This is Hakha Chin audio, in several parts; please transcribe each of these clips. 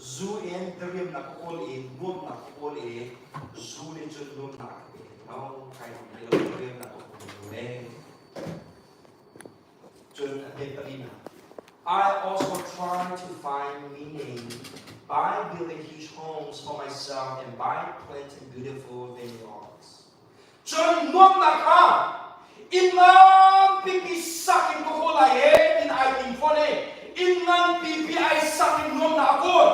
Zu in diriamnak ka kawl i nuamhnak ka kawl i zu nih cun nuamhnak a ka pe lo. Kai nuam hlei lo, diriamnak ka kawl lo le. Cun a hme palinak. I also try to find meaning by building huge homes for myself and by planting beautiful vineyards. Cun nuamhnak kha inn nganpipi sak in ka kawl lai e tiin ai tim fawn i inn nganpipi ai sak in nuamhnak a kawl.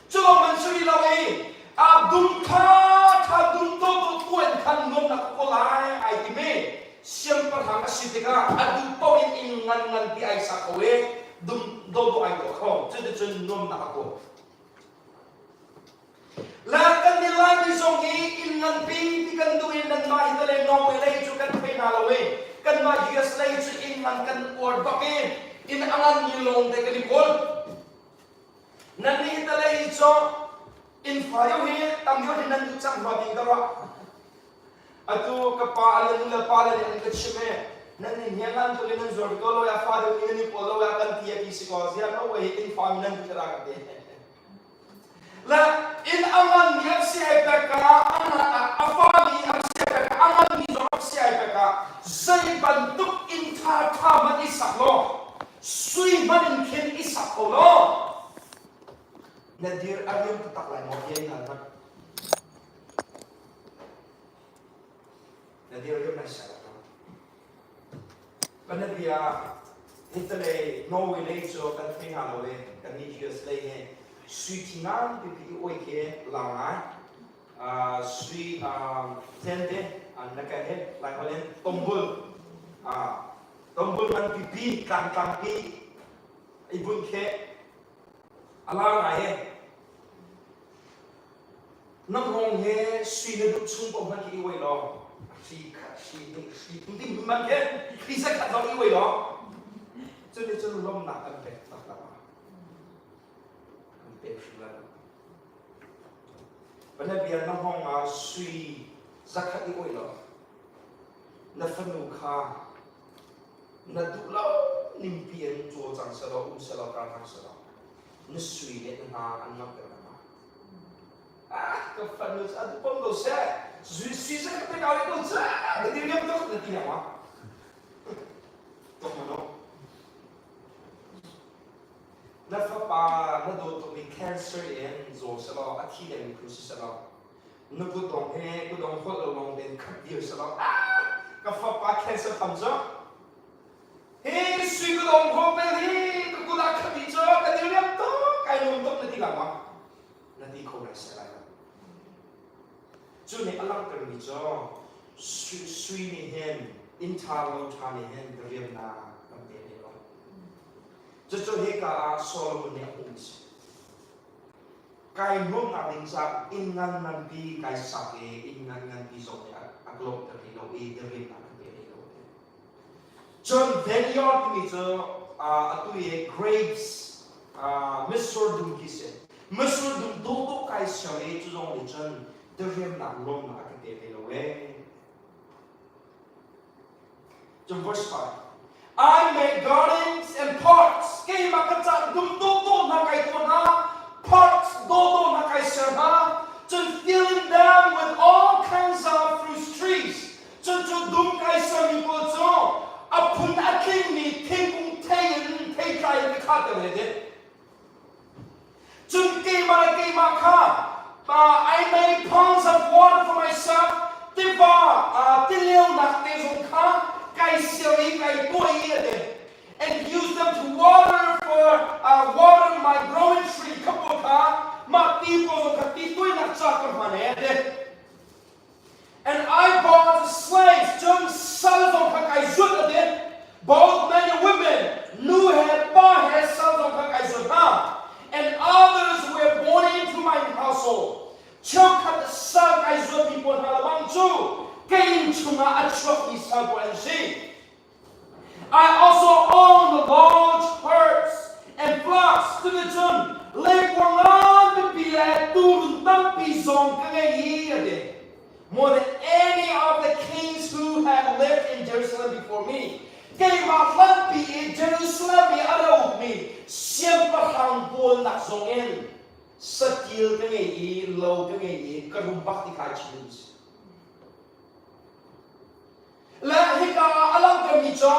Cu lawng man si rih lo i a dum tha tha dum dawhdawh tuah in khan nuamhnak ka kawl lai ai tim i siangpahrang a si tikah a duh paoh in inn ngan nganpi ai sak kho i dum dawhdawh ai tuah kho. Cuticun nuamhnak a kawl. La kan i Laimi zong hi inn nganpi ti kan duh i nanmah hi tale Norway lei cu kan thei hna lo i kanmah US lei cu inn ngan kan uar bak i inn a nganmi lawng te kan i kawl. Nannih hi tale hi cu inn fa deuh hi tam deuh hi nan duh cang rua tiin ka ruah. Atu ka pa le nu le pa le nih an ka chimh i nan inn hi ngan tuk in nan zuar ko lo ya fa deuh mi nan i kawl lo ya kan ti a ti si ko ziah Norway hi inn fa mi nan duh ta ka ti. Le inn a nganmi an si ai pek ah a fami an si ai pek ah a nganmi zong an si ai pek ah zei bantuk inn ṭha ṭha hmanh i sak law sui hmanh in khin i sak ko law na dir a riam taktak lai maw ti hna hmanh na dir riam lai sai lo. Panabia Italy Norway lei cu kan thei hna lo i kan nih US lei hi sui thi ngan pipi i oi khi lar ngai. Sui tente na ka he lai holh in tombul tombul ngan pipi tlang tlang pi i bunh khi a lar ngai i Na hngawng he sui na duh chung paoh hmanh khi i uai law hri khat hri hnih hri thum ding hmanh khi hri zakhat zong i uai law cu nih cun lawmhnak kan pek taktak ah kan pek hrim lai lo. Panabia na hngawng ah sui zakhat i uai law na fanu kha na duh lo ningpi in cawlcang selaw um selaw kar hlang selaw na sui le na hna an ngamh ter ma? Ah, ka fanu cu a pom ko seh. Sui sui seh ka pe ko ko seh. Ka ti riam tuk na ti ma? Tok ma no. Na fapa na dawt tukmi cancer in zaw selaw a thi dengmi phun si selaw na kutdong he kutdong holh lo lawng tein khat dir selaw ah ka fapa cancer tham cu hi sui kutdong ho pel hi ka kut ah khat dih cu ka dir riam tuk kai nuam tuk na ti lang ma? Na ti kho lai seh lai lo. Cu nih a langhtermi cu sui nih hin inn ṭha lo ṭha nih hin diriamnak kan pe hlei lo. Cucu hika ah Solomon nih a hmuhmi a si. Kai nuamhnak ding caah inn ngan nganpi kai sak i inn ngan nganpi zong nih a ka lawmhter hlei lo i diriamnak kan pe hlei lo. Cun vineyard timi cu atu i grapes mitsur dum khi si. Mitsur dum dawhdawh kai ser i cu zong nih cun diriamnak lawmnak a ka pe hlei lo ee. Cun verse 5. I made gardens and parks. Keimah ka caan dum dawhdawh hna kai tuah hna. Parks dawhdawh hna kai ser hna. Cun filling them with all kinds of fruit trees. Cucu dum kai sermi pawl cu a phun a tlingmi thingkung thei in theitlai in ka khahter he dih. Cun keimah le keimah kha I made ponds of water for myself tiva tilionak te zong kha kai ser i kai tuah i a ti. And use them to water for water my growing tree kha pawl kha mah ti pawl zong kha ti tuainak ca ka hman e a ti. And I bought slaves, cun sal zong kha kai zuat a ti. Both men and women, nu he pa he sal zong kha kai zuat hna. And others were born into my household. Cheukhat sal kai zuatmi pawl hna lebang cu ka inn chungah a chuakmi sal pawl an si. I also own large herds and flocks cuticun leikuang ngan pipi le tuurun tampi zong ka ngei i a ti. More than any of the kings who had lived in Jerusalem before me. Keimah hlanpi i Jerusalem i a ra ukmi siangpahrang pawl nak zong in. Satil ka ngei i lo ka ngei i ka rum bak ti kha ai chim duhmi si. Le hika ah a langhtermi cu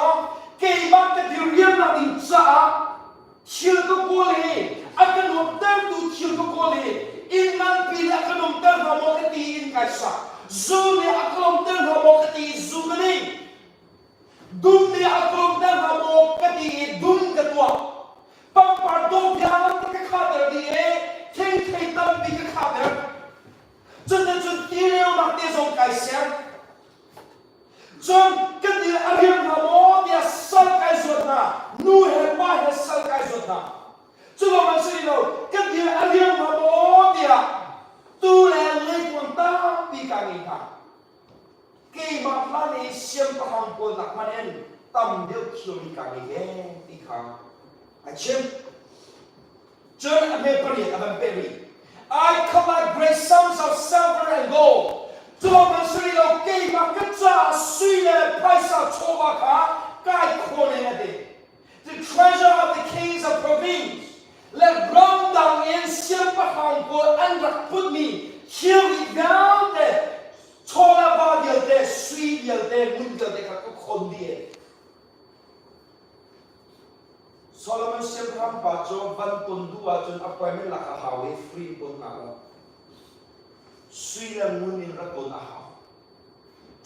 keimah ka diriamnak ding caah thil ka kawl i a ka nuamtertu thil ka kawl i inn nganpi nih a ka nuamter hnga maw ka ti in kai sak. Zu nih a ka lawmter hnga maw ka ti i zu ka ding. Dum nih a ka lawmter hnga maw ka ti i dum ka tuah. Pangpar dawh vialte ka khahter dih i thingthei tampi ka khahter. Cuticun tilionak te zong kai ser. Cun kan nih a riam hna maw tiah sal kai zuat hna. Nu he pa he sal kai zuat hna. Cu lawng an si lo, kan nih a riam hna maw tiah tu le leikuang tampi ka ngei hna. Keimah hlan i siangpahrang pawl nak hmanh in tam deuh thilri ka ngei ve ti kha a chim. Cun a hme pariat a van peh rih. I collect great sums of silver and gold. Cawm an si rih lo, keimah ka caah sui le phaisa chawva kha kai khawn e a ti. The treasure of the kings of province le ramdang in siangpahrang pawl an rak putmi thilri vialte chawva va vialte, sui vialte, ngun vialte kha ka khawn dih e. Solomon siangpahrang pa cu van ton duh ahcun appointment lak a hau i free ton hna lo. Sui le ngun in rak ton a hau.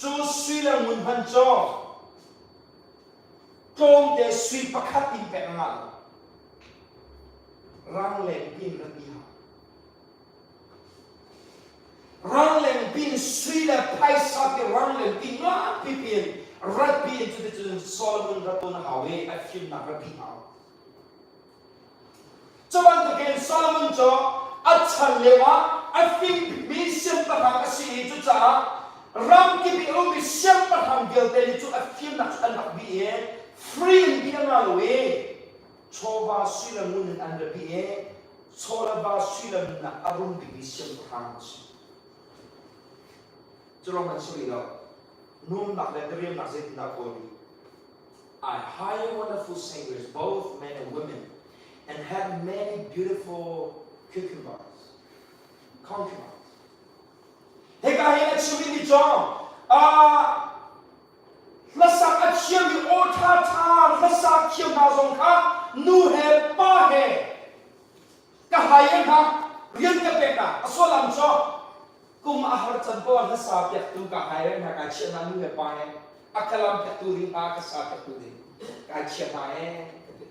Cu sui le ngun hman cu tlawmte sui pakhat in pek a ngah lo. Rangleng pin rak ti hau. Rangleng pin sui le phaisa ti rangleng pi nganpi pin ratpi in cuticun Solomon rat un a hau i a fimnak ratpi hau. Cu bantukin Solomon cu a chan lio ah a fim bikmi siangpahrang a si i cucaah ram kip i a ummi siangpahrang vialte nih cu a fimnak cu an rak bih i free in bih a ngah lo i chawva sui le ngun in an ra bih i chaw le va sui le nunnak a rum bikmi siangpahrang a si. Cu lawng an si rih lo. Nuamnak le diriamnak zeitindah kawl rih? I hire wonderful singers, both men and women, and have many beautiful concubines. Concubines. Hika hi a chim mi cu hlasak a thiammi aw ṭhaṭha hlasak thiam hna zong kha nu he pa he ka hai hna rian ka pek hna a sullam cu kum a har can paoh hlasa piaktu ka hai hna kai chiah hna nu he pa he a ka lam piaktu ding hna ka sa piaktu ding kai chiah hna ee ka ti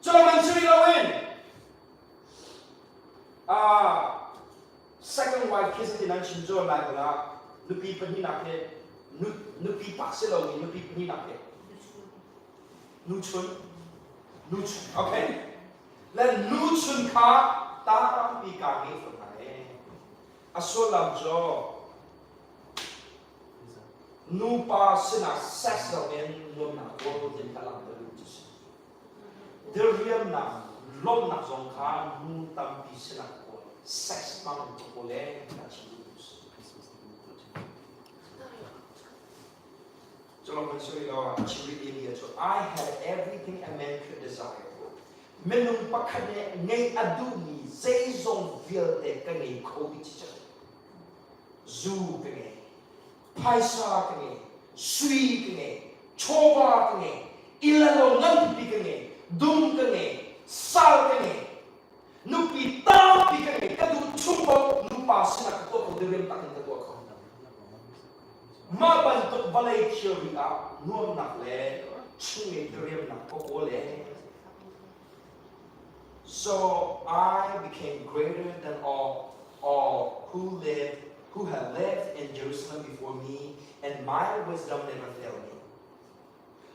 cu man si loin ah Second wife khi zeitin an chim cu Bible ah nupi pahnihnak hi nupi pak si lomi nupi pahnihnak hi nuchun nuchun okay le nuchun kha tampi ka ngei fawn hna ee a sullam cu nupa sinah sex lo in nuamnak kawl tin ka langhter duh cu si Diriamnak, lawmhnak zong kha nu tampi sinah kawl, sex hmang in ka kawl ee ti chim duh si. Culong kan suri lo a chim rih mi cu I had everything a man could desire. Minung pakhat nih ngeih a duhmi zeizong vialte ka ngei kho dih cicek. Zu ka ngei, phaisa ka ngei, sui ka ngei, chawva ka ngei, inn le lo nganpipi ka ngei, dum ka ngei, sal ka ngei, nupi tampi ka ngei, ka duh chung paoh nupa sinah ka tuah kho, diriam tak in ka tuah kho. Mah bantuk vawlei thilri ah nuamnak le chung i diriamnak ka kawl ee. So I became greater than all, all who lived, who have lived in Jerusalem before me, and my wisdom never failed me.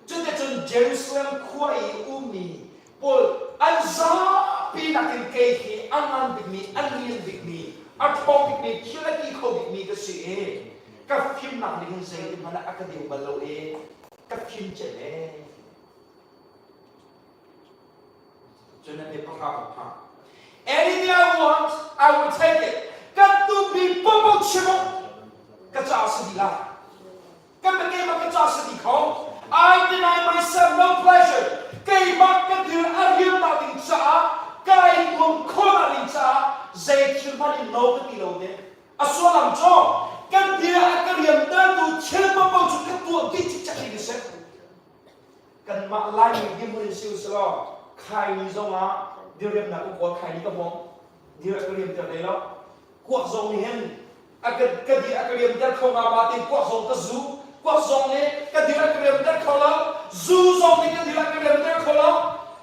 Cuticun Jerusalem khua i ummi pawl an zapi nakin kei hi a ngan bikmi, a lian bikmi, a ṭhawng bikmi, thil a ti kho bikmi ka si i ka fimnak nih hin zeitik hmanh ah a ka deu bal lo i ka fim cem ee. Cun an pahra ka phang. Anything I want, I will take it. Kan tupi popo chim ka ca si dih lai. Kan keimah ka ca si dih kho. I deny myself no pleasure. Keimah ka dir a riamnak ding caah kai hmanh in no ka ti lo te. A sullam cu kan dir a ka riamtertu thil paohpaoh cu ka tuah dih cikcek ding a si. Kanmah Laimi dirhmun in si usih khaini zongah diriamnak ka kawl khaini ka hmawm dir a ka riamter hlei lo. Kuak zong nih hin a ka, ka dir a ka riamter kho nga ma tiin kuak zong ka zu. Kuak zong nih ka dir a ka riamter kho lo. Zu zong nih ka dir a ka riamter kho lo.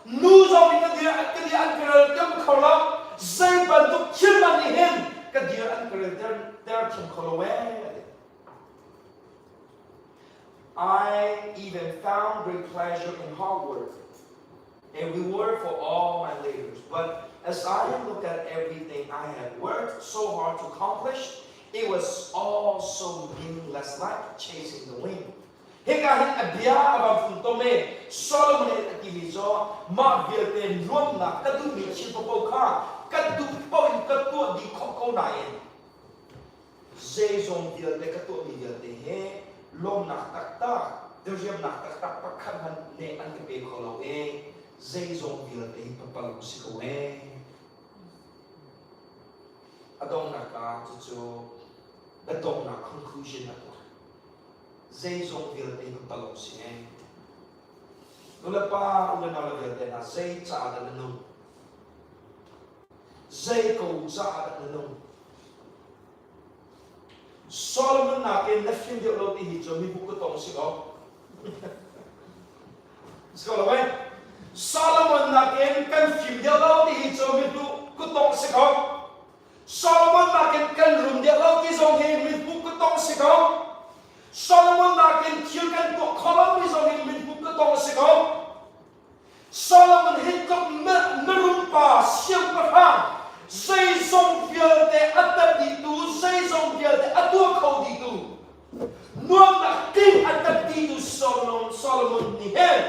Nu zong nih ka dir ka dir an ka relter kho lo. Zei bantuk thil hmanh nih hin ka dir an ka relter ter thiam kho lo ee. I even found great pleasure in hard work, a reward for all my labors. But as I looked at everything I had worked so hard to accomplish, it was all so meaningless, like chasing the wind. Hika hin a bia a van fun tom e Solomon nih a timi cu mah vialte nuamnak ka duhmi thil paoh kha ka duh paoh in ka tuah dih khawh ko nain Zeizong vialte ka tuahmi vialte hi lawmnak taktak, diriamnak taktak pakhat hmanh nih an ka pe kho lo i zeizong vialte hi papalung si ko ee. A donghnak ah cucu biadonghnak conclusion a tuah. Zeizong vialte hi papalung si ee. Nulepa, ulenau le vialte hna zei caah dah na nung? Zei ko caah dah na nung? Solomon nakin na fim deuh lo ti hi cu mibu ka tong si ko. Si ko lo eh? Solomon nakin kan fim deuh lo ti hi cu mibu ka tong si ko. Solomon nakin kan rum deuh lo ti zong hi mibu ka tong si ko. Solomon nakin thil kan tuah kho lo mi zong hi mibu ka tong si ko. Solomon hi tluk mirum pa siangpahrang zeizong vialte a tat dihtu zeizong vialte a tuah kho dihtu nuamnak tling a tat dihtu Solomon Solomon nih hin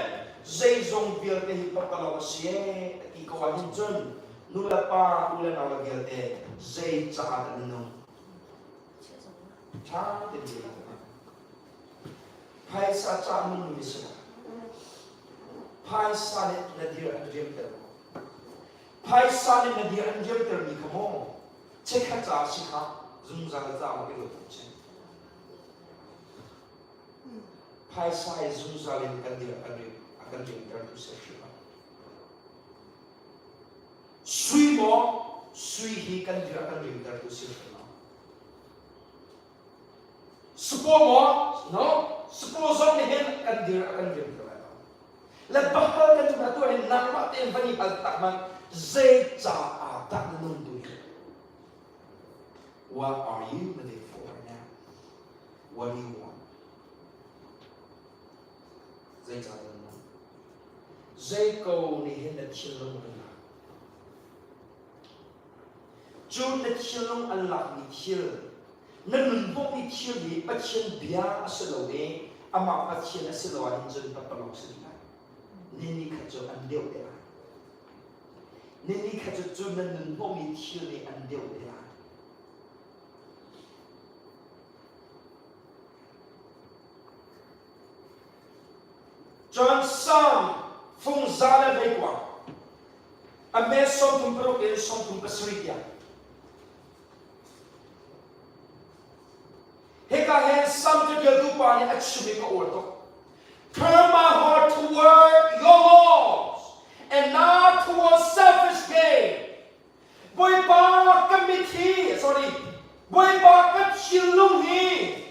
zeizong vialte hi pakpalawng a si ee a ti ko ahhin cun nu le pa u le nau le vialte zei caah dah na nung ṭha tein Phaisa cah nungmi si lo. Phaisa nih na dir an riamter maw? Phaisa nih na dir an riamtermi kha maw chikkhat caah si kha zungzal caah maw i ruat chin. Phaisa hi zungzal in kan dir kan riam a kan riamtertu si hrim lo. Sui maw sui hi kan dir a kan riamtertu si hrim lo. Supaw maw? No. Supaw zong nih hin kan dir a kan riam ko lai lo. Le bahal kan cung atu hin nangmah tein van i hal tak man zei caah dah na nun tu hi? What are you living for now? What do you want? Zei caah dah na nun? Zei ko nih hin na thinlung an lak? Cu na thinlung an lakmi thil, na nunhnawhmi thil hi Pathian bia a si lo i amah Pathian a si lo ahhin cun pakpalawng si lai. Ni ni khat cu an deuh te lai. Ni ni khat cu cu na nunhnawhmi thil nih an deuh te lai. Cun Psalm fung 119 A me 36 in 37 tiang. Hika hin Sam caṭialtu pa nih a chim i ka uar tuk. Turn my heart toward your laws and not toward selfish gain. Bawipa ka mit hi, sorry, Bawipa ka thinlung hi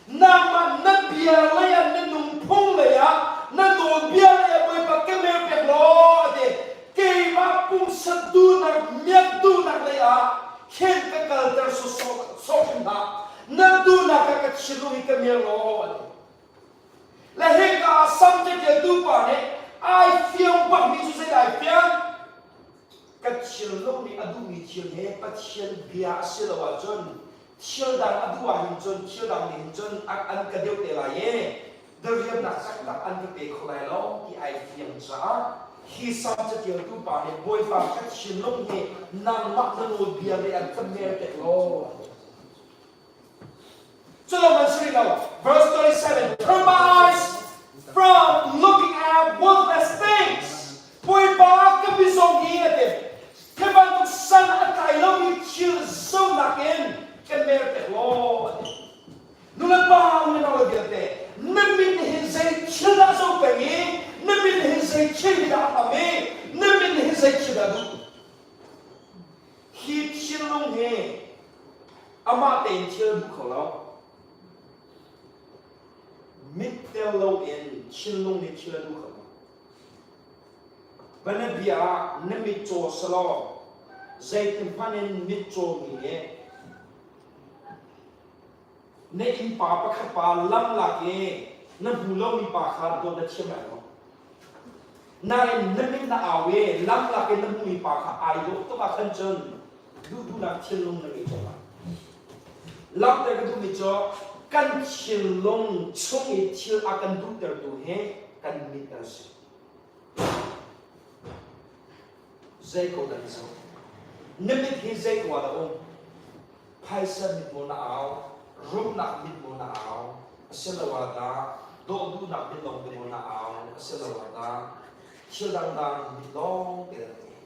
Nangmah na bia lei ah na nungphung lei ah na nawlbia lei ah Bawipa ka mer pek law a ti. Keimah pumsa duhnak miak duhnak lei ah khin ka kalter sawsawh sawh hrim hlah. Na duhnak ah ka thinlung hi ka mer law a ti. Le hika ah Sam caṭialtu pa nih ai fiang bakmi cu zeidah ai fiang? Ka thinlung nih a duhmi thil he Pathian bia a si lo ahcun thil dang a duh ahhin cun thil dang nih hin cun an ka deuh te lai i diriamnak taktak an ka pe kho lai lo ti ai fiang caah hi sam catialtu pa nih Bawipa ka thinlung hi nangmah na nawlbia lei an ka mer tek law Solomon si lo verse 37 turn my eyes from looking at worthless things Bawipa ka mizong hi a ti Hi bantuk san a tlai lomi thil duh. Hi thinlung hi amah tein thil a duh kho lo. Mit tel loin thinlung nih thil a duh kho lo. Bianabia ah na mitcaw selaw zeitihmanh in mitcaw mi nih na innpa pakhat pa lamlak i na hmu lomi pa kha dawt na thiam lai maw? Nain na mit na au i lamlak i na hmumi pa kha ai dawh tuk ah khan cun duhduhnak thinlung na ngei colh lai. Langhter ka duhmi cu kan thinlung chung i thil a kan duhtertu hi kan mit an si. Zei ko dah na zoh? Na mit hi zei ko ah dah um? Phaisa mit maw na au? Rumnak mit maw na au? Asiloah dah dawh duhnak mit lawng te maw na au? Asiloah dah thil dangdang mit lawng te dah na ngei?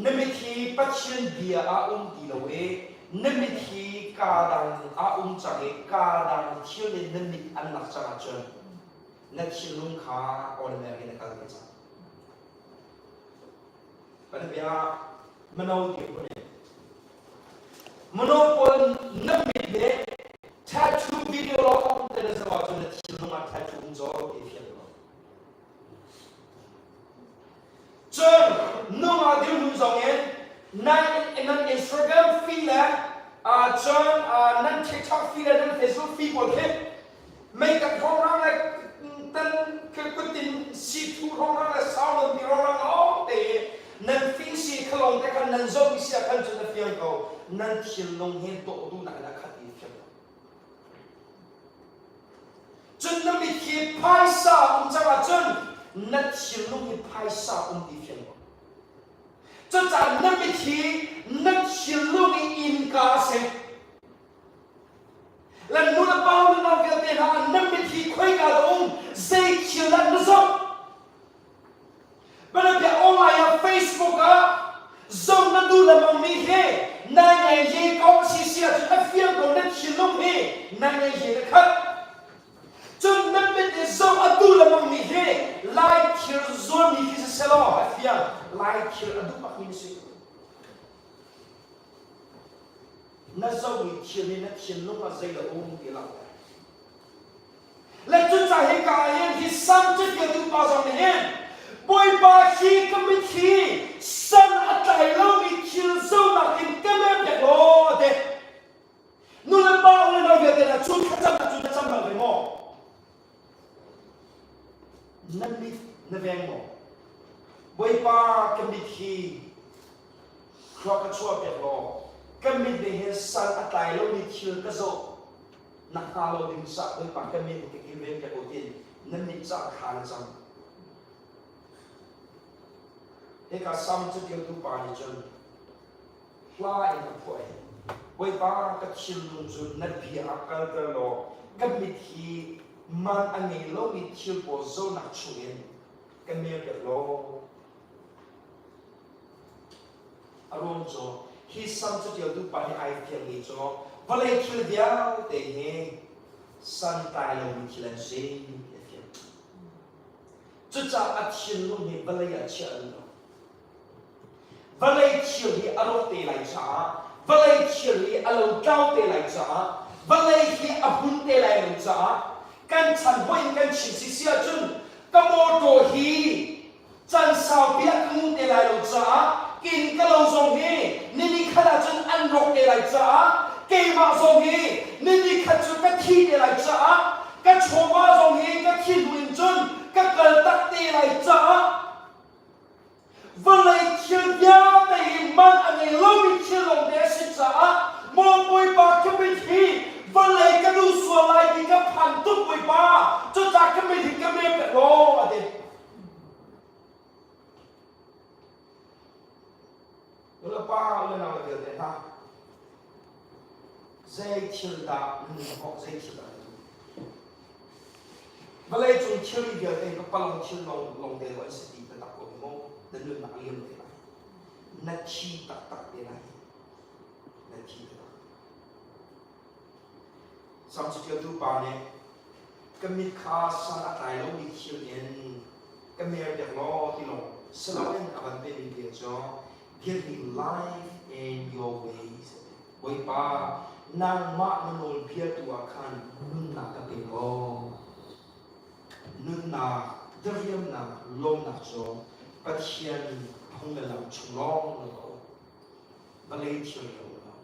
Na mit hi Pathian bia ah um ti lo i na mit hi kaa dang ah um cang i kaa dang thil in na mit an lak cang ahcun na thinlung kha automatic in a kal ve cang. Kan bia mino dirhmun in mino pawl na mit nih tattoo video lawng te na zoh ahcun na thinlung ah tattoo um caw ti fiang lo. Cun nungak dirhmun zong in nan nan Instagram feed le cun nan TikTok feed le nan Facebook feed pawl khi meikap hrawnghrang le tan kutin sithu hrawnghrang le saulon ti hrawnghrang lawng te nan feed si khalong te khan nan zoh mi sia khan cun a fiang ko nan thinlung hi dawh duhnak in a khat i fiang ko. Cun na mit hi phaisa um cang ahcun na thinlung hi phaisa um ti fiang ko. Cucaah na mit hi na thinlung i innka a si. Le nu le pa le nau vialte hna na mit hi khoika dah um zei thil dah na zoh Bianabia online ah Facebook ah zoh na duh lengmang mi hi nai ngai ye ko a si si ahcun a fiang ko na thinlung hi nai ngai ye na khat. Cun nan mit i zoh a duh lengmang mi hi lai thil zuarmi khi si selaw a fiang lai thil a duh bak mi na si. Na zohmi thil nih na thinlung ah zei dah um ti langhter. Le cucaah hika ah hin hi Salm caṭialtu pa zong nih hin Bawipa hi ka mitthli san a tlai lomi thil zohnak in ka merpiak law a ti. Nu le pa u le nau vialte hna cu thlacam ah cun na cam bal ve maw? Na mit na veng maw? Bawipa ka mit hi khua ka chuahpiak law ka mit nih hin san a tlai lomi thil ka zoh na hnga lo ding cah Bawipa ka mit ka kilven piak u tiin na mit cah thla na cam. Hika Salm caṭialtu pa nih cun hla in a phuah i Bawipa ka thinlung cu na bia ah kalter law ka mit hi man a ngei lomi thil pawl zohnak chungin ka merpiak law A ruang cu hi Salm caṭialtu pa nih ai fiangmi cu vawlei thil vialte hi santlai lomi thil an si ti a fiang. Cucaah a thinlung hi vawlei ah chiah a duh lo. Vawlei thil hi a rawk te lai caah, vawlei thil hi a lotlau te lai caah, vawlei hi a hmun te lai lo caah, kan chan hawih in kan chim si si ahcun ka mawṭaw hi Can saupi a ka ngun te lai lo caah inn ka lo zong hi nini khat ahcun an rawk te lai caah keimah zong hi nini khat cu ka thi te lai caah ka chawva zong hi ka thi hnu in cun ka kal tak te lai caah vawlei thil vialte hi man a ngei lomi thil lawngte a si caah maw Bawipa ka mit hi vawlei ka duh sual lai ti ka phan tuk Bawipa cucaah ka mit hi ka me pek law a ti. Nulepa le nau le vialte hna zei thil dah nan hnawh zei thil dah nan duh vawlei cung thilri vialte hi palang thil lawng lawng te an si ti taktak ko maw na nunnak a liam te lai na thi taktak te lai na thi taktak Sam caṭialtu pa nih ka mit kha san a tlai lomi thil in ka merpiak law ti lawng. Siloin a van pemi bia cu give me life in your ways. Bawipa, nangmah na nawlbia tu ah khan nunnak ka pe ko. Nunnak, diriamnak, lawmnak cu Pathian phung le lam chung lawng na ko. Vawlei thil lo lo.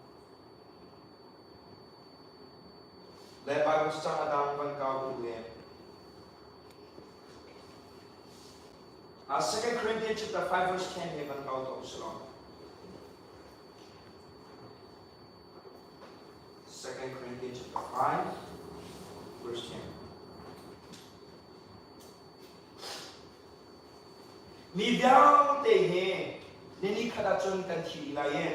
Le Bible cang a dang van kau u le. 2 Corinthians chapter 5 verse 10 he van kau to usilo. 2 Corinthians chapter 5 verse 10. Mi vialte hi ni khat ahcun kan thi lai i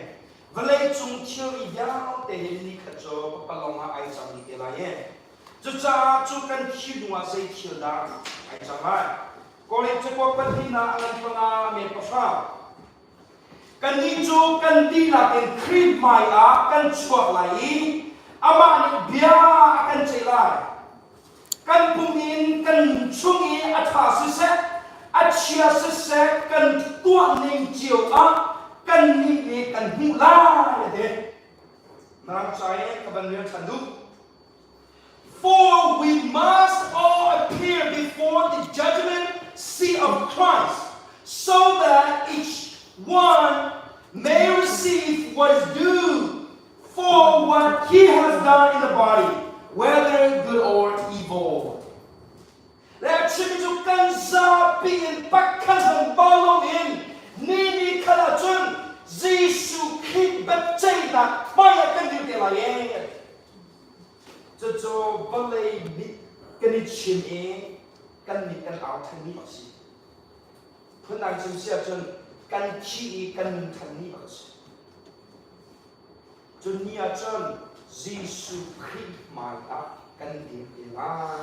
vawlei cung thilri vialte hi ni khat cu pakpalawng ah ai cang dih te lai i cucaah cu kan thi hnu ah zei thil dah ai cang lai? Korinth cakuat pahnihnak a ngan panga men pahra. Kannih cu kan dihlak in Khrih hmaiah kan chuak lai i amah nih bia a kan ceih lai. Kan pum in kan chung i a ṭha siseh, a chia siseh kan tuah ning cio ah kannih nih kan hmuh lai a ti. Mirang ca in ka van rel ṭhan duh. For we must all appear before the judgment seat of Christ, so that each one may receive what is due for what he has done in the body, whether good or evil. Le chim cu kan zapi in pakhat zong ba loin ni ni khat ahcun Jesuh Khrih biaceihnak hmai ah kan dir te lai ee. Cucu vawlei mit kan i chim i kan mit kan au ṭhanmi bak si. Phundang chim si ahcun kan thi i kan nun ṭhanmi bak a si. Cun ni ahcun Jesuh Khrih hmai ah kan dir te lai.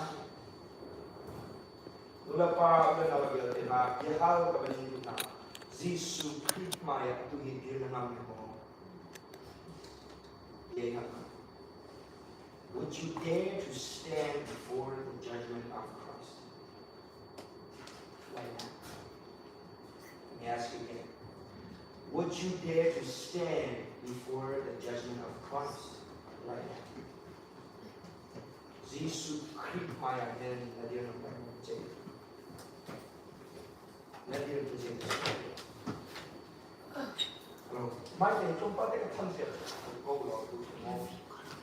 Nulepa le nau vialte hna biahal ka van in duh hna. Jesuh Khrih hmai ah tu hi dir na ngam maw? Would you dare to stand before the judgment of Christ? Right now. Let me ask you again. Would you dare to stand before the judgment of Christ right now? Jesuh Khrih hmai ah hin na dir na Na dir tu Hmailei tlawmpal te ka tham piak ko law tu mu.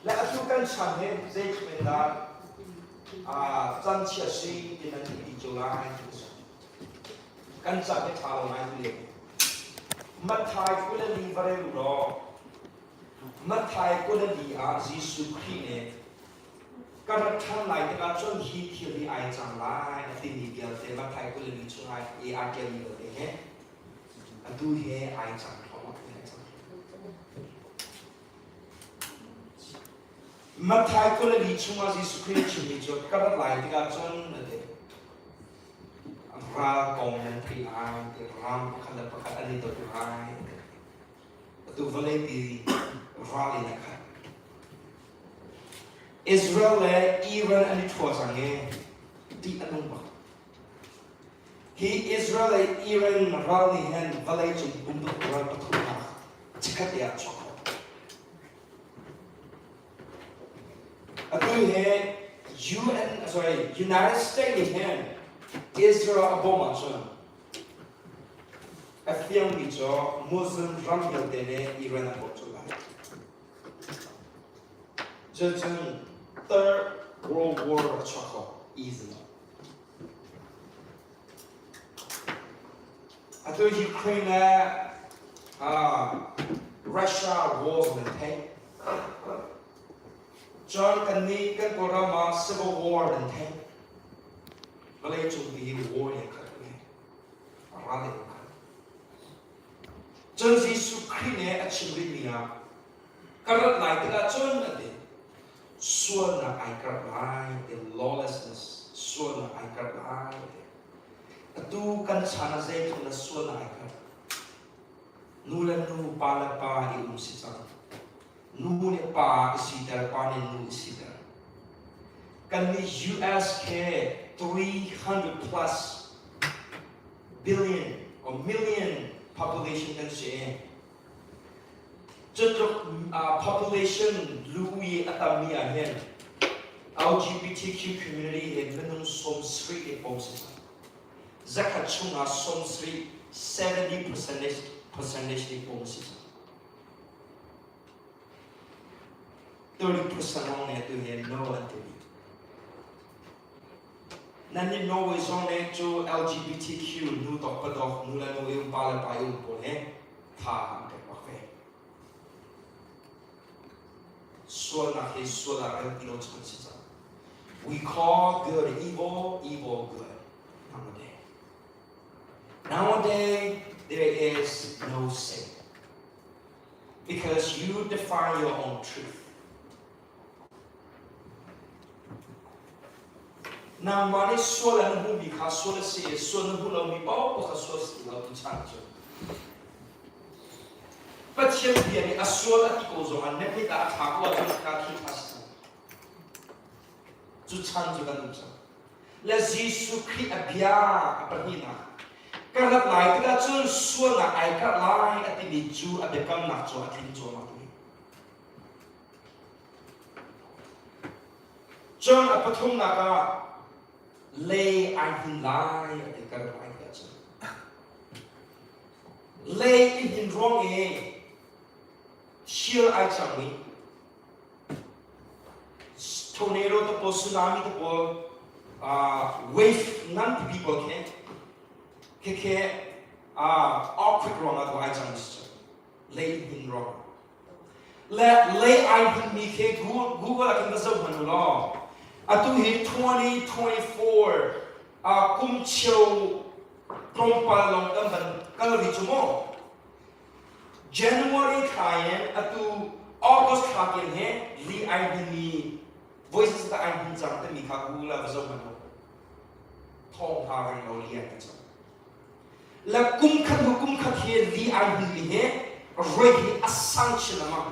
Le atu kan chan hi zeitluk in dah can chia si ti nan ti cio lai ti si. Kan ca hi ṭha lo ngai tu le. Matthai 24 va rel u law Matthai 24 ah Jesuh Khrih nih Ka rat ṭhan lai tikah cun hi thil hi ai cang lai a timi vialte Matthai 24 chungah i aa ṭialmi vialte he atu he ai cang thluahmah ai cang. Matthai 24 chungah Jesuh Khrih chimmi cu ka rat lai tikah cun a ti. Ral kong nan theih lai, ram pakhat le pakhat an i dot lai. Atu vawlei pi ral in a khat. Israel le Iran an i ṭhua cang i ṭih a nung bak. Hi Israel le Iran ral nih hin vawleicung pumpak ral pathumnak chikkhat te ah a chuak kho. Atu hi UN, sorry, United States nih hin Israel a bawmh ahcun a fiangmi cu Muslim ram vialte nih Iran a bawmh colh lai. Cucun Third World War a chuak kho easily. Atu Ukraine le Russia war nan theih. Cun kannih kan Kawlram ah civil war nan theih. Vawleicung hi war in khat ve. Ral in khat. Cun Jesuh Khrih nih a chim rihmi ah ka rat lai tikah cun a ti sualnak ai karh lai ti lawlessness sualnak ai karh lai ti atu kan chan ah zeitluk na sualnak ai karh nu le nu pa le pa i um si cang nu nih pa i siter pa nih nu i siter kan nih US ke 300 plus billion. or million population kan si. Cutluk population lu i a tammi ah hin LGBTQ community hi minung 70 i pom si cang. Zakhat chungah 70, 70 percentage, percentage i pom si cang. 30% lawng nih atu hi no an ti rih. Nan nih Norway zong nih cu LGBTQ nu tok pa tok, nu le nu i um, pa le pa i um pawl hi tha an pek bak ve. Sualnak hi sual ah rel ti lo chan si cang. We call good evil, evil good. Nowadays. Nowadays, there is no sin. Because you define your own truth. Nangmah nih sual an hmuhmi kha sual a si i sual na hmuh lomi paoh kha sual si lo tu chan cu. Pathian bia nih a sual a ti ko zongah na mit ah a ṭha ko ahcun ka khi ṭha si cang. Cu chan cu kan um cang. Le Jesuh Khrih a bia a pahnihnak ka rat lai tikah cun sualnak ai karh lai a timi cu a biakamnak cu a tling cuahmah timi. Cun a pathumnak ah lei ai hnin lai a ti ka rat lai tikah cun. Lei i hnin ruang i thil ai cang i tornado te pawl tsunami te pawl wave ngan pipi pawl khi khikhi earthquake ruangah tu ai cang mi si lei hnin ruangah le lei ai hnin mi khi Google ah khin va zoh hmanh u law atu hi 2024 kum cheu tlawmpal lawng kan van kal rih cu mu January thla in atu August thla tiang hi li ai hninmi voi zeizat ai hnin cang timi kha Google ah va zoh hmanh u. Thawng hna reng lo li ai hnin cang. Le kum khat hnu kum khat hi li ai hninmi hi rate hi a sang chin lengmang.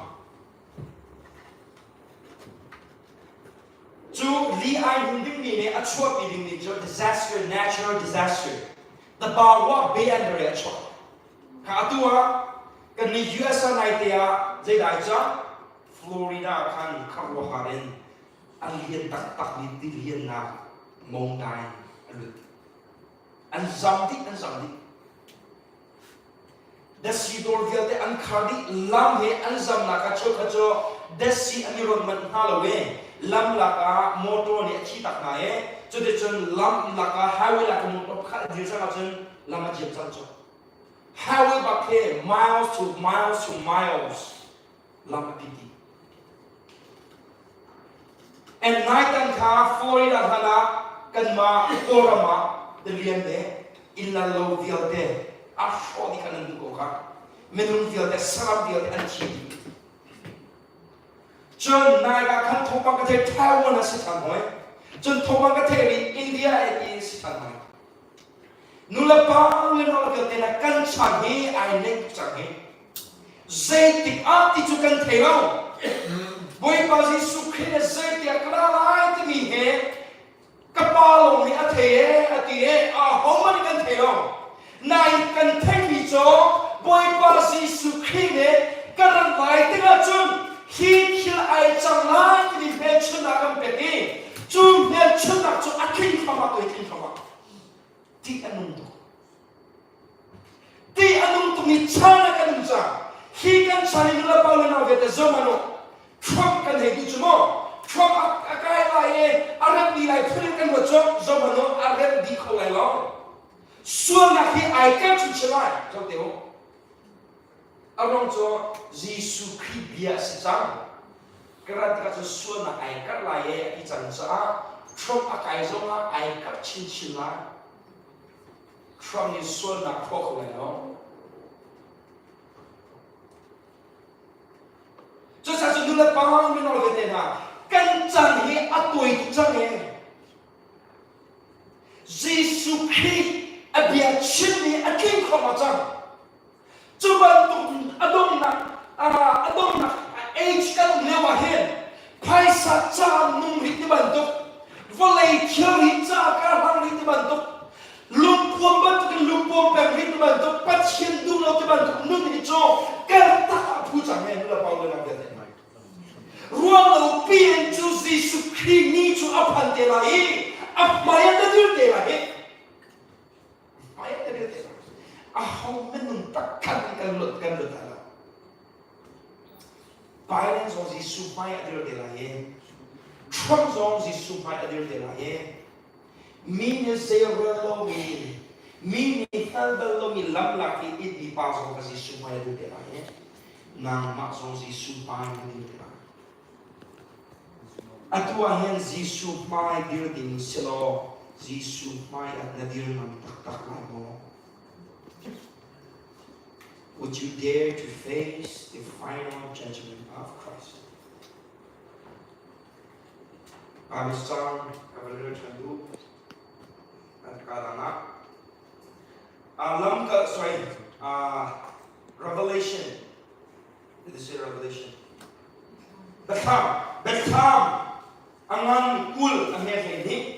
Cu li ai hnin dingmi nih a chuahpi dingmi cu disaster, natural disaster. The Bawa Bay an re a chuak. Kha atu ah kan nih US ah naite ah zeidah ai cang? Florida khan khuaruahhar in a lian taktakmi tiliannak mongtai a lut. An zam dih, an zam dih. Dasi dawr vialte an khar dih, lam he an zamnak ah cheukhat cu dasi an i rawnh manh hna lo i lam lakah motor nih a thi tak hna i cuticun lam lakah highway lakah motor pakhat a dir cang ahcun lam a ciam cang cu. Highway bak khi miles to miles to miles lam a pit dih. And naitan kha Florida hlan ah kanmah Kawlram ah tilian le inn lo vialte a hrawh dih khan an duh ko kha. Minung vialte, saram vialte an thi dih. Cun nai ah khan thawngpang ka thei Taiwan a si than hoi. Cun thawngpang ka thei rih India e ti si than hoi. Nulepa le no vialte na kan chan hi ai neih tuk cang hi. Zeitik ah ti cu kan thei lo. Bawipa Jesuh Khrih nih zeitiah ka ra lai timi he ka pa lawng nih a thei e a ti e ahohmanh nih kan thei lo. Nain kan theihmi cu Bawipa Jesuh Khrih nih ka rat lai tikah cun hi thil ai cang lai timi hmelchunhnak kan pek i cu hmelchunhnak cu a tling thluahmah ko i tling thluahmah. Ṭih a nung tuk. Ṭih a nung tukmi chan ah kan um cang. Hi kan chan i nulepa le nau vialte zong an um. Trump kan hei duh cu maw? Trump a kai lai i a remh dih lai phun in kan ruat cu zong an um a remh dih kho lai lo. Sualnak hi ai ker chinchin lai. Zoh te u. A ruang cu Jesuh Khrih bia a si cang. Ka rat tikah cun sualnak ai karh lai e a ti cang caah Trump a kai zongah ai karh chinchin lai. Trump nih sualnak hrawh kho lai lo. Cucaah cun nulepa mino vialte hna kan chan hi a tuai tuk cang e. Jesuh Khrih a bia chimmi a tling kho ma cang. Cu bantuk a donghnak a donghnak age kan um lio ah hin phaisa ca nung rih ti bantuk vawlei thilri ca ka hlang rih ti bantuk lungpuam bantukin lungpuam peng rih. ti bantuk Pathian duh lo ti bantuk nun hi cu kal tak a phu cang he nu le pa le nau vialte. Ruang lo pi in cu Jesuh Khrih ni cu a phan te lai i a hmai ah na dir te lai hi. Hmai ah na dir te lai. Aho minung taktak in kan lut kan lut lai lo. Biden zong Jesuh hmai a dir te lai i Trump zong Jesuh hmai a dir te lai i mi nih zeirel lomi mi nih hngal bal lomi lam lak i itmi pa zong kha Jesuh hmai a dir te lai i nangmah zong Jesuh hmai na dir te lai. Atu ah hin Jesuh hmai dir ding si law Jesuh hmai ah na dir ngam taktak lai maw? Would you dare to face the final judgment of Christ? Pakistan Governor Chandu Kalanga Lamka sorry uh, Revelation Did it say Revelation? Biathlam Biathlam angan 20 a hme 12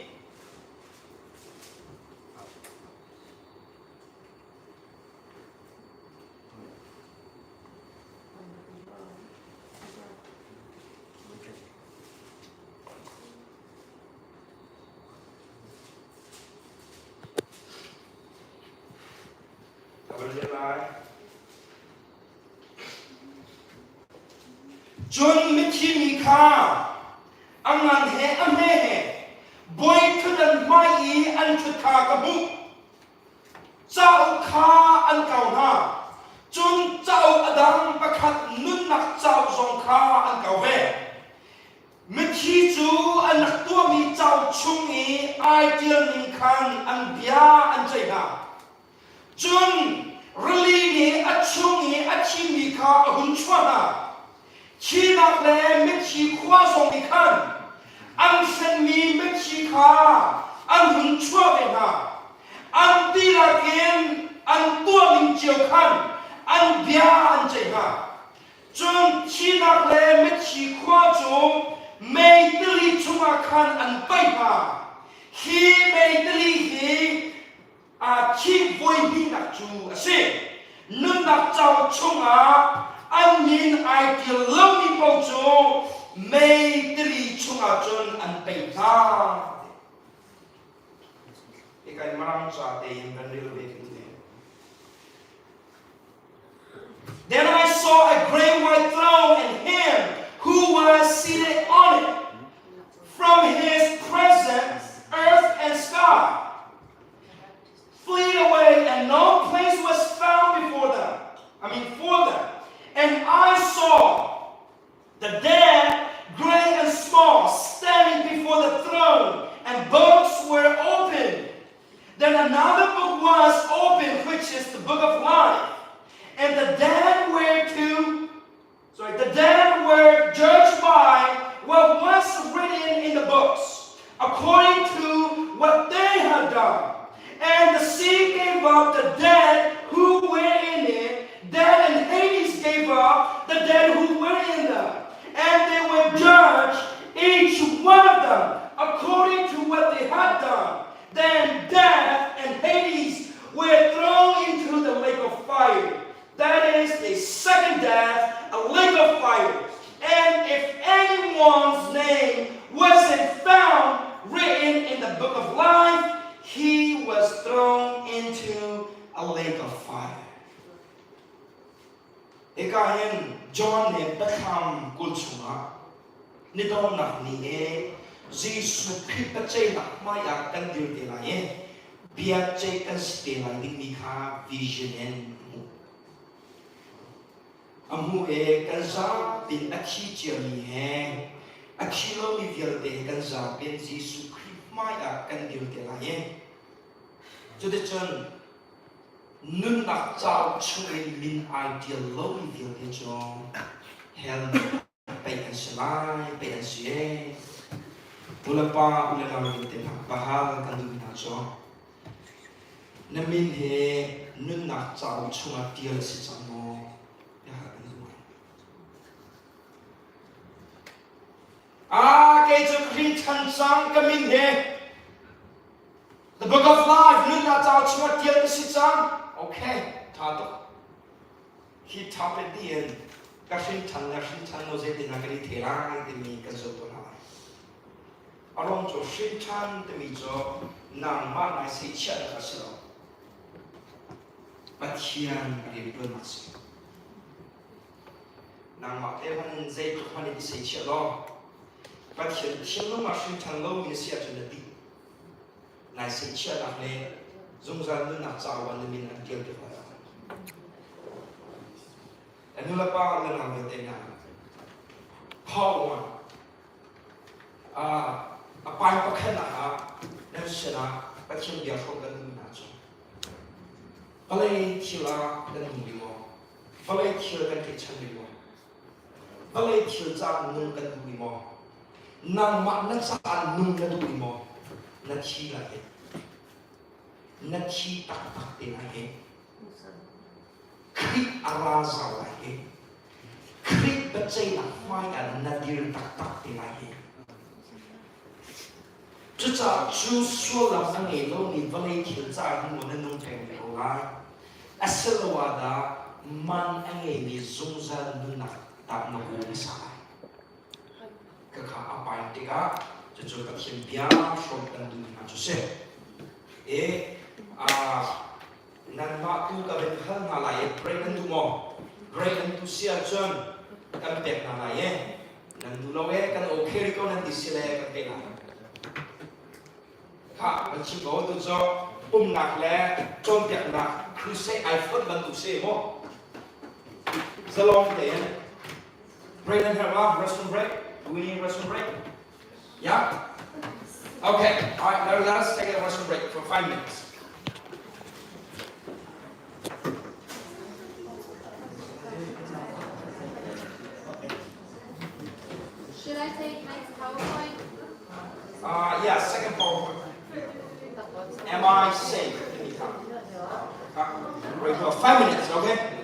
Cun mithi mi kha a ngan he a hme he bawiṭhutdan hmai i an ṭhut kha ka hmuh. Cauk kha an kau hna, cun cauk a dang pakhat nunnak cauk zong kha an kau ve. Mithi cu an rak tuahmi cauk chung i ai ṭial ning khan an bia an ceih hna. Cun rili nih a chung i a thimi kha a hun chuah hna. Thihnak le mithi khua zong nih khan an hrenmi mithi kha an hun chuah ve hna. An dihlak in an tuahning cio khan an bia an ceih hna. Cun thihnak le mithi khua cu mei tili chungah khan an paih hna. Hi mei tili hi aa thih voi hnihnak cu a si. Nunnak cauk chungah an min ai ṭial lomi paoh cu mei tili chungah cun an pei hna. Hika in Mirang ca tein kan rel ve kan ti. Then I saw a great white throne and him who was seated on it. From his presence, earth and sky fled away, and no place was found before them. I mean, for them. And I saw the dead, great and small, standing before the throne, and books were opened. Then another book was opened, which is the book of life. And the dead were to Sorry, the dead were judged by what was written in the books, according to what they had done. And the sea gave up the dead who were in it. Death and Hades gave up the dead who were in them. And they were judged, each one of them, according to what they had done. Then death and Hades were thrown into the lake of fire. That is the second death, a lake of fire. And if anyone's name wasn't found written in the book of life, he was thrown into a lake of fire. Hika hin John nih Biathlam 20 chungah ni donghnak ni i Jesuh Khrih biaceihnak hmaiah kan dir te lai i biaceih kan si te lai dingmi kha vision in a hmuh. A hmuh i kan zapi a thi ciami he a thi lomi vialte he kan zapi in Jesuh Khrih hmaiah kan dir te lai i cuticun nunnak cauk chungin min ai ṭial lomi vialte cu hell peih an si lai, peih an si ee. U le pa, u le nau vialte hna, pahal kan duhmi hna cu na min hi nunnak cauk chungah ṭial a si cang maw? Tiah kan duh. Ah, kei cu ka hrin ṭhan cang, ka min hi The Book of Life, nunnak cauk chungah ṭial ka si cang. Okay, tha tuk. Hi topic dih in ka hrin ṭhan le hrin ṭhan lo zeitin ah kan i the lai timi kan zoh tuah hna lai. A ruang cu hrin ṭhan timi cu nangmah nai seihchiahnak a si lo. Pathian rianṭuannak a si. Nangmah te hmanh in zeitluk hmanh in i seichiah law Pathian thinlung ah hrin ṭhan lomi na si ahcun na dih. Nai seichiahnak le zungzal nunnak cauk ah na min an ṭial tuk lai. Na nulepa le nang vialte hna thawng a pai pakhatnak ah nan sinah Pathian bia hrawm kan duh hna cu vawlei thil ah kan nung rih maw? Vawlei thil kan tlaihchan rih maw? Vawlei thil caah nung kan duh rih maw? Nangmah na caah nung na duh rih maw? Na thi lai he. Na thi taktak te lai he. Khrih a ra zau lai he. Khrih biaceihnak hmai ah na dir taktak te lai he. Cucaah cu sullam a ngei lomi vawlei thil caah hin maw na nung peng ko lai? Asiloah dah man a ngeimi zungzal nunnak dah na kawl hmasa lai? Khakha a pai tikah cucu Pathian bia hrawm kan duhmi hna cu si. E, nanmah tu ka van hal hna lai i break nan duh maw? Break nan duh si ahcun kan pek hna lai i nan duh lo e kan okay rih ko nan ti si le kan pe lai. Kha kan chim ko tu cu pumnak le cawnpiaknak crusade ai fonh bantuk si maw? Zalong tein break nan herh ma? Restroom break? Do we need restroom break? Yeah? Okay, all right, now let us take a restroom break for 5 minutes. Should I take next PowerPoint? Yeah, second PowerPoint. Am I safe? Break for 5 minutes, okay?